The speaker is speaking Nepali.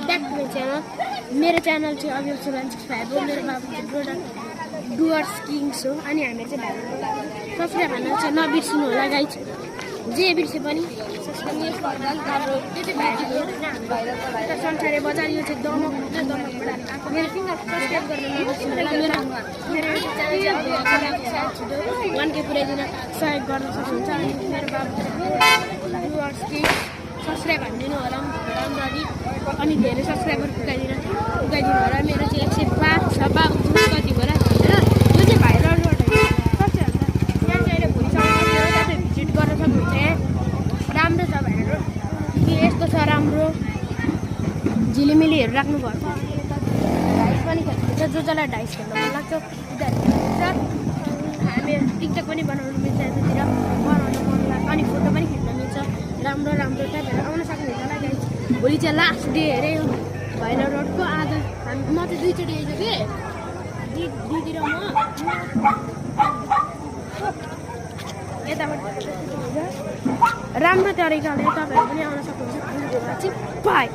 Back to my channel. मेरो च्यानल चाहिँ अभियो 165 हो। मेरो बाबु चाहिँ प्रोडक्ट डुवर्स किङ्स हो। अनि हामी चाहिँ सब्सक्राइब हाल्न चाहिँ नबिर्सिनु होला गाइज। जे बिर्से पनि सब्सक्राइब संसारे बजार यो चाहिँ दमकबाट आएको। मेरो सब्सक्राइब गर्न नबिर्सिनु होला। मेरो छिटो 1K पुऱ्याइदिन सहयोग गर्न सक्नुहुन्छ। अनि मेरो बाबु डुवर्स किङ्स सब्सक्राइब हानिदिनु होला राम्ररी। अनि धेरै सब्सक्राइबर पुगाइदिनु होला। मेरो चाहिँ 105 छ। बाबु कति होला भनेर यो चाहिँ भाइरल रोड हो। सबसे भन्दा यहाँ चाहिँ अहिले भोलिसम्म तपाईँ भिजिट गर्न सक्नुहुन्छ। यहाँ राम्रो छ भाइरल रोड कि यस्तो छ राम्रो झिलिमिलीहरू राख्नुभएको छ। डाइस पनि खेल्नुहुन्छ। जसलाई डाइस खेल्न मन लाग्छ हामी टिकटक पनि बनाउनु मिल्छ। यतातिर बनाउन मन लाग्छ। अनि फोटो पनि खिच्न मिल्छ। राम्रो राम्रो तपाईँहरू आउन सक्नुहुन्छ होला गाइस। भोलि चाहिँ लास्ट डे अरे भाइरल रोडको। आज म चाहिँ 2 चोटि आइसकेँ कि दिदी र म यताबाट राम्रो तरिकाले तपाईँहरू पनि आउन सक्नुहुन्छ। बाई।